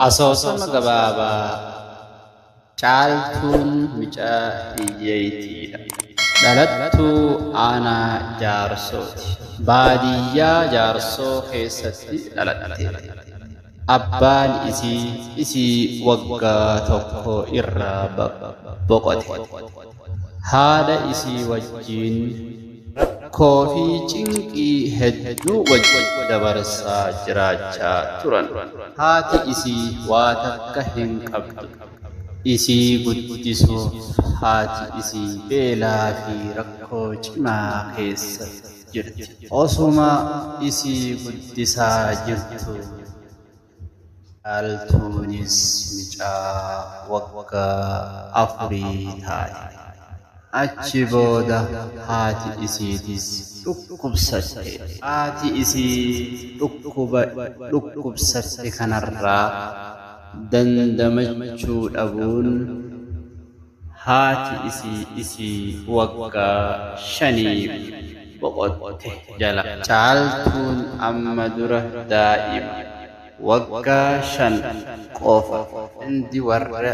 Asoosama gabaabaa Caaltuun Mucaa Hiyyeeytiidha. Dhalattuu aanaa Jaarsooti. Baadiyyaa Jaarsoo keessatti dhalatte. Abbaan isii isii waggaa tokko irraa boqote. Haadha isii wajjin rakkoo fi cinqii hedduu wajjin dabarsaa jiraachaa turan. Haati isii waa takka hin qabdu. Isii guddisuuf haati isii beelaa fi rakkoo cimaa keessa jirti. Osuma isii guddisaa jirtuu Caaltuunis mucaa waggaa afurii taate. Achi booda haati isiitis dhukkubsatte. Haati isii dhukkuba dhukkubsatte kanarraa dandamachuu dhabuun haati isii isii waggaa shaniif boqotte jalaa. Caaltuun amma dura daa'ima waggaa 5 qofa. Gandi warra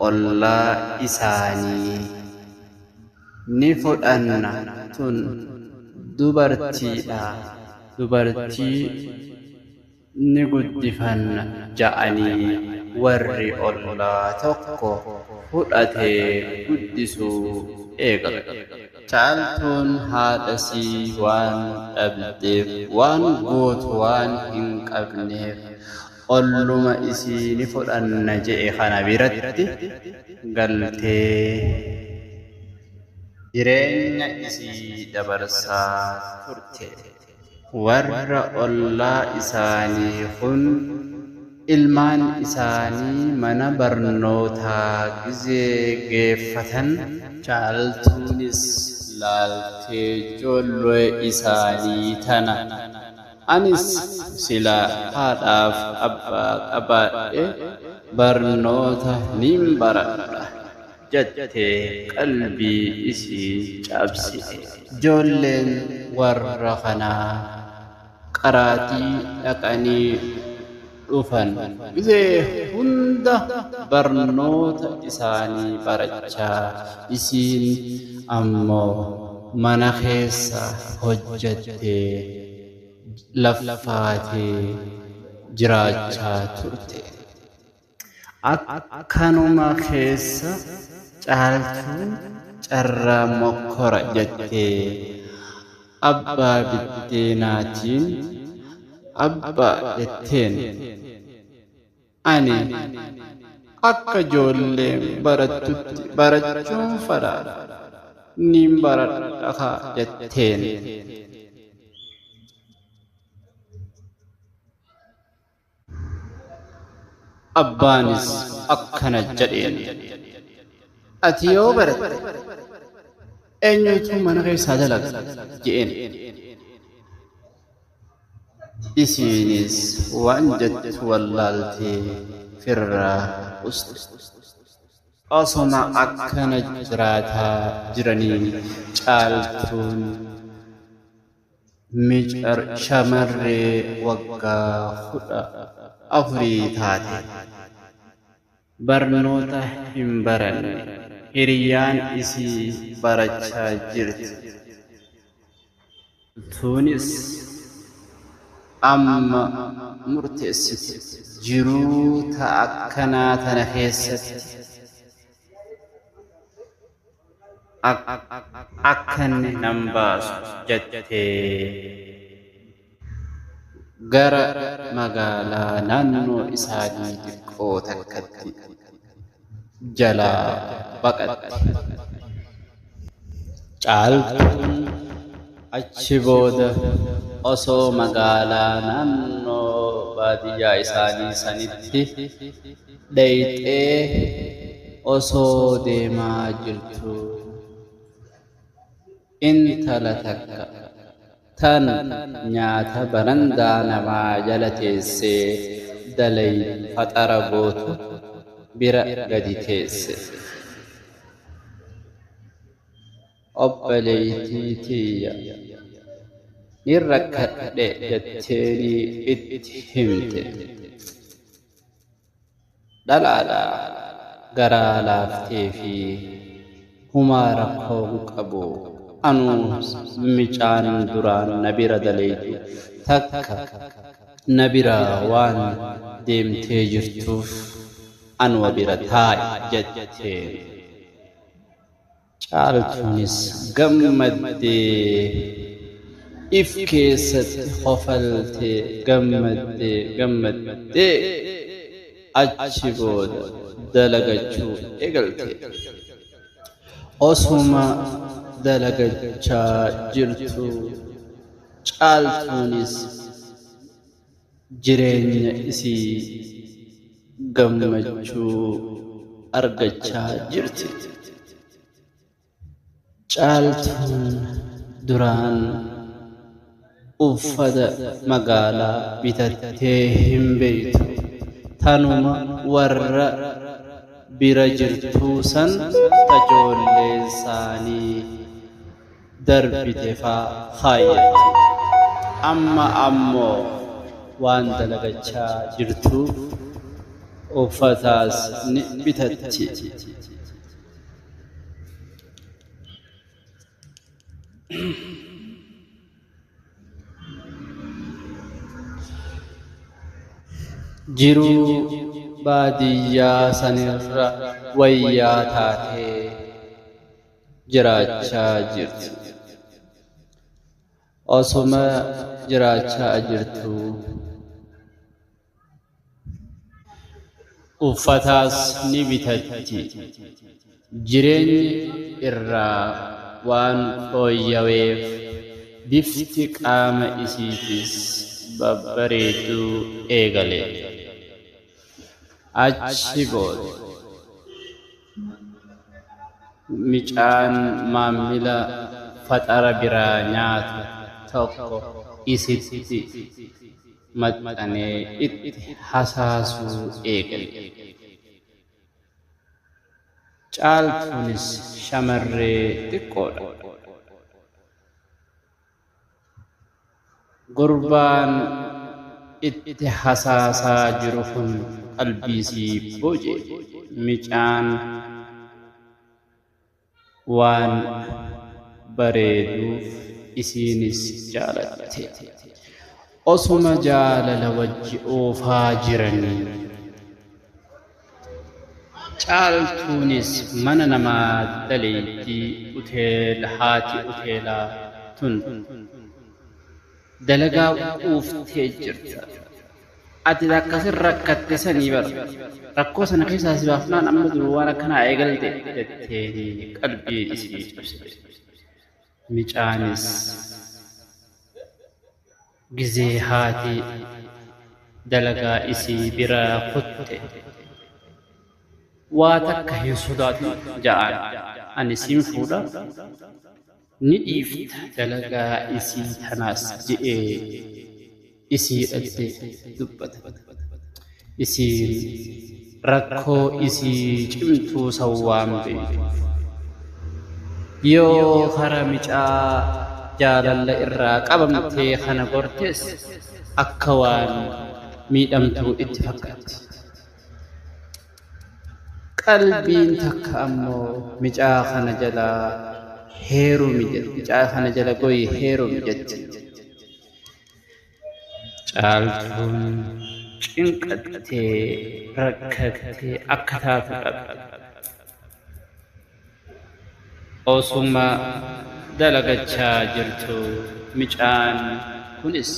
ollaa isaanii ni fudhanna tun dubartiidha dubartii ni guddifanna ja'anii warri ollaa tokko fudhatee guddisuu eegale. Caaltuun haadhasii waan dhabdeef waan gootu waan hin qabneef olluma isii ni fudhanna je'e kana biratti galtee jireenya isii dabarsaa turte. Warra ollaa isaanii kun ilmaan isaanii mana barnootaa gizee geeffatan Caaltuunis laaltee ijoollee isaanii tana anis silaa haadhaaf abbaa qabaadhee barnoota nin baradha jettee qalbii isii cabsite. Ijoolleen warra kanaa qaraatii dhaqanii dhufan gizee hunda barnoota isaanii barachaa isiin ammoo mana keessa hojjattee laffaatee jiraachaa turte. Akkanuma keessa Caaltuun carraa mokkora jettee abbaa biddeenaatiin abbaa jetteen ani akka ijoolleen barattutti barachuun fedha nin baradha kaa jetteen. Abbaanis akkana jedheen, Ati yoo baratte eenyutu mana keessaa dalaga? Je'een. Isiinis waan jettu wallaaltee firraa uste. Osoma akkana jiraataa jiranii Caaltuun Shamarree waggaa 14 taate. Barnoota hin baranne. Hiriyyaan isii barachaa jirti. Tunis amma murteessite. Jiruu ta akkanaa tana keessatti Akkanni nan baasu jettee gara magaalaa naannoo isaanii xiqqoo takkatti jalaa baqatte. Caaltuun achi booda osoo magaalaa naannoo baadiyyaa isaanii sanitti dhayxee osoo deemaa jirtuu intala takka tan nyaata barandaa namaa jala teessee faxara gootu bira gadi teesse. Obboleeytii tiyya nin rakkadhe jetteenii itti himte. Dhalaadha garaa laaftee fi humaa rakkoo hin qabu. Anuu micaan duraan na bira daleeytu takka na biraa waan deemtee jirtuuf anuma bira taa'i jetteen. Caaltuunis gammaddee if keessatti hofaltee gammaddee gammaddee achi booda dalagachuu eegalte. Osuma dalagachaa jirtu Caaltuunis jireenya isii gammachuu argachaa jirti. Caaltuun duraan uffata magaalaa bitattee hin beektu. Tanuma warra bira jirtuu san tajoolleen isaanii darbite faa kaayyatti. Amma ammoo waan dalagachaa jirtuuf uffataas ni bitatti. Jiruu baadiyyaa sanirra wayyaa taatee jiraachaa jirti. Osuma jiraachaa jirtuu uffataas ni bitatti. Jireenyi irraa waan fooyya'eef bifti qaama isiitis babbareeduu eegale. Achi booda micaan maamila faxara biraa nyaatu tokko isitti maxxanee itti hasaasuu eegale. Caaltuunis shamarree xiqqoodha. Gurbaan itti hasaasaa jiru kun qalbii isii booji'e. Micaan waan bareeduuf isiinis jaalatte. Osuma jaalala wajji oofaa jiranii Caaltuunis mana namaa daleetti uteela haati uteelaa tun dalagaa quuftee jirta. Ati akkasin rakkatte sanii bara. Rakkoo sana keessaa si baafnaan amma duru waan akkanaa eegalte jetteeni qalbii isii cabsite. Micaanis gizee haati dalagaa isii biraa kutte waa takka hin sodaatin ja'aan ani siin fuudha ni dhiifta dalagaa isii tanaas je'ee isiidhatti dubbata. Isiin rakkoo isii cimtuu san waan beektuuf yoo kara micaa jaalala irraa qabamtee kana gortes akka waan miidhamtuu itti fakkaatti. Qalbiin takka ammoo micaa kana jalaa heerumi jetti. Micaa kana jala goyi heerumi jetti. Caaltuun cinqattee rakkattee akka taatu dhabde. Osuma dalagachaa jirtu micaan kunis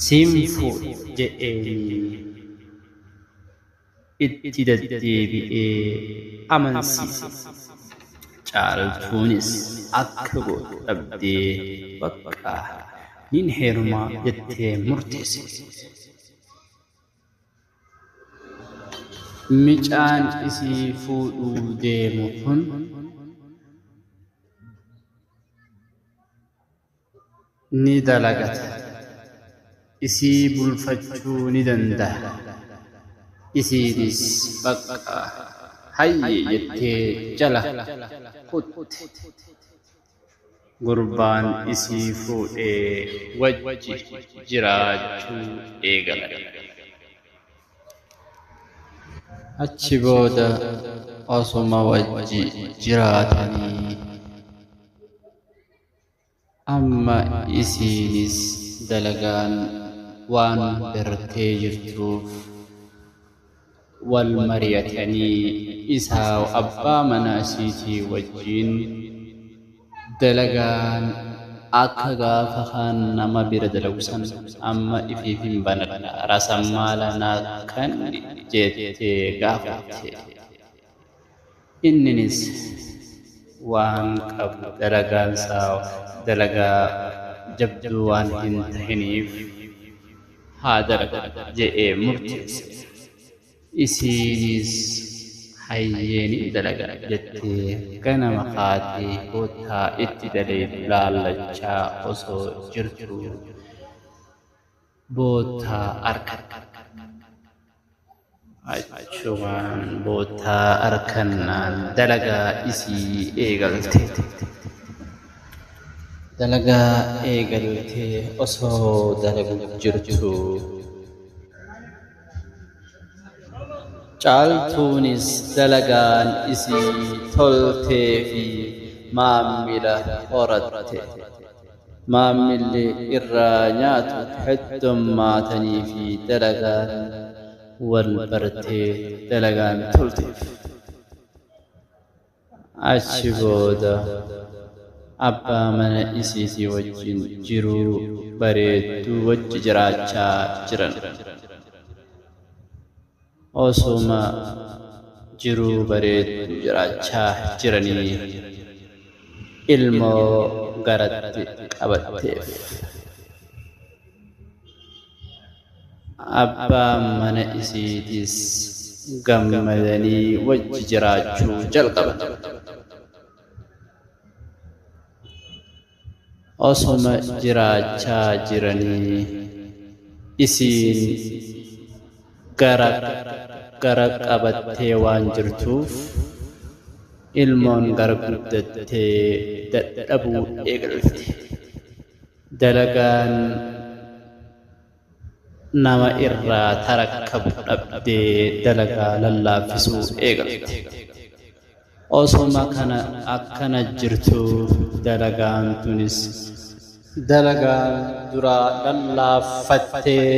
siin fuudha jedheenii itti deddeebi'ee amansiise. Caaltuunis akka gootu dhabdee bakka nin heerumaa jettee murteessite. Micaan isii fuudhuu deemu kun ni dalagata. Isii bulfachuu ni danda'a. Isiinis bakka hayye jettee jala kutte. Gurbaan isii fuudhee wajji jiraachuu eegalan. Achi booda osuma wajji jiraatanii amma isiinis dalagaan waan bartee jirtuuf wal mari'atanii isaa abbaa mana isiitii wajjin dalagaan akka gaafa kaan nama bira dalagu san amma ifiif hin banadha rasammaala naa kan jettee gaafatte. Inninis waan qabu dalagaansaa dalagaa jabduu waan hin tahiniif haa dalagu je'ee murteesse. Isiinis hayyee ni dalaga jettee ganama kaatee koottaa itti dalaydu laallachaa osoo jirtuu boottaa argatte. Achumaan boottaa arkannaan dalagaa isii eegalte. Dalagaa eegaltee osoo dalagu jirtuu Caaltuunis dalagaan isii toltee fi maammila horatte. Maammilli irraa nyaatu heddummaatanii fi dalagaan wal bartee dalagaan tolteef. Achi booda abbaa mana isiitii wajjin jiruu bareedduu wajji jiraachaa jiran. Osuma jiruu bareedduu jiraachaa jiranii ilmoo garatti qabatteef. Abbaan mana isiitiis gammadanii wajji jiraachuu jalqaban. Osuma jiraachaa jiranii isiin gara qabattee waan jirtuuf ilmoon gara guddattee dadhabuu eegalte. Dalagaan nama irraa tarakkabu dhabdee dalagaa lallaaffisuu eegalte. Osuma kana akkana jirtuu dalagaan tunis dalagaan duraa lallaaffattee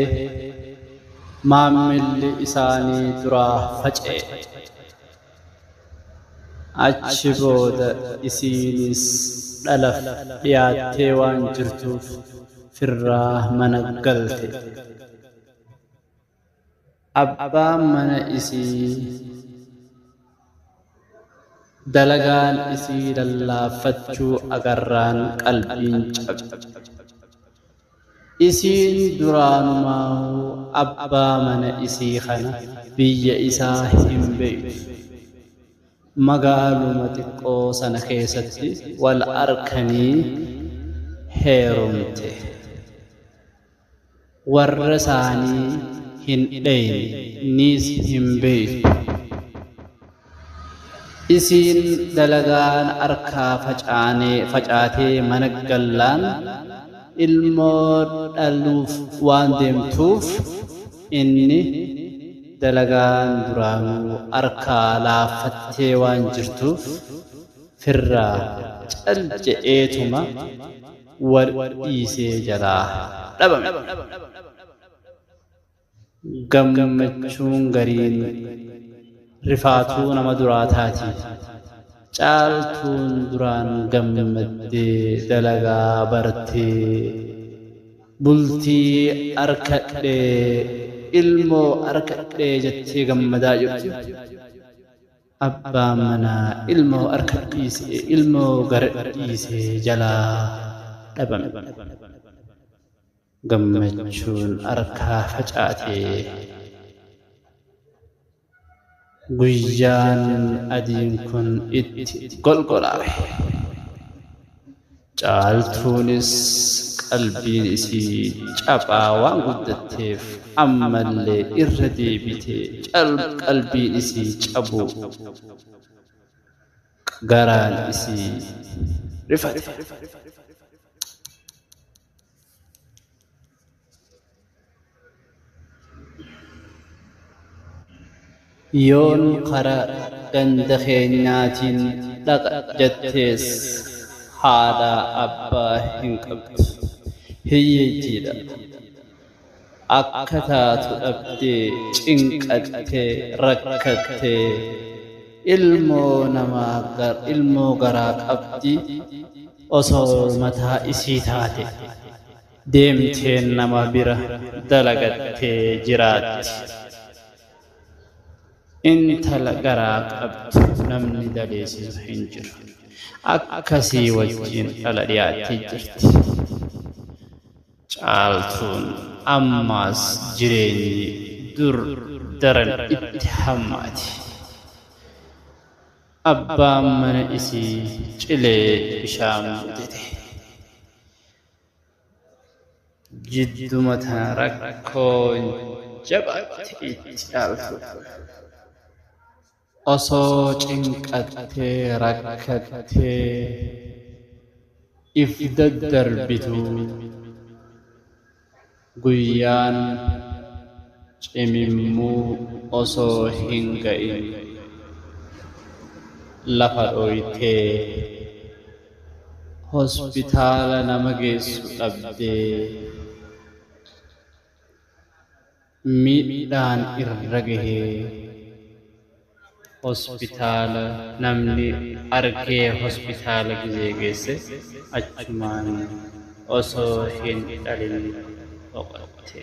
maammilli isaanii duraa faca'e. Achi booda isiinis dhalaaf dhiyaattee waan jirtuuf firraa mana galte. Abbaan mana isii dalagaan isii lallaaffachuu agarraan qalbiin cabde. Isiin duraanumaa abbaa mana isii kana biyya isaa hin beektu. Magaaluma xiqqoo sana keessatti wal arkanii heerumte. Warra isaanii hin dhayne niis hin beektu. Isiin dalagaan harkaa facaatee mana gallaan ilmoo dhaluuf waan deemtuuf inni dalagaan duraanuu harkaa laaffattee waan jirtuuf firraa cal je'eetuma wal dhiisee jalaa dhabame. Gammachuun gariin rifaatuu nama duraa taati. Caaltuun duraan gammaddee dalagaa bartee bultii arkadhee ilmoo arkadhee jettee gammadaa jirti. Abbaan manaa ilmoo harka dhiisee ilmoo gara dhiisee jalaa dhabame. Gammachuun harkaa facaatee guyyaan adiin kun itti golgolaa'e. Caaltuunis qalbiin isii caphaa waan guddatteef ammallee irra deebitee qalbiin isii cabu garaan isii rifate. Yoon kara ganda keenyaatiin dhaqa jettees haadhaa abbaa hin qabdu. Hiyyeeyyiidha. Akka taatu dhabdee cinqattee rakkattee ilmoo namaa ilmoo garaa qabdi osoo mataa isii taate deemtee nama bira dalagattee jiraatti. Intala garaa qabdu namni daleessisu hin jiru. Akkasii wajjin dhala dhiyaattee jirti. Caaltuun ammaas jireenyi dur daran itti hammaati. Abbaan mana isii cilee bishaan mudate. Jidduma tana rakkoon jabaatte itti caaltu. Osoo cinqattee rakkattee if daddarbitu guyyaan cimimmuu osoo hin ga'in lafa dhooytee hospitaala nama geessu dhabdee miidhaan irra gahee hospitaala namni argee hospitaala gizee geesse achumaan osoo hin dhalin boqotte.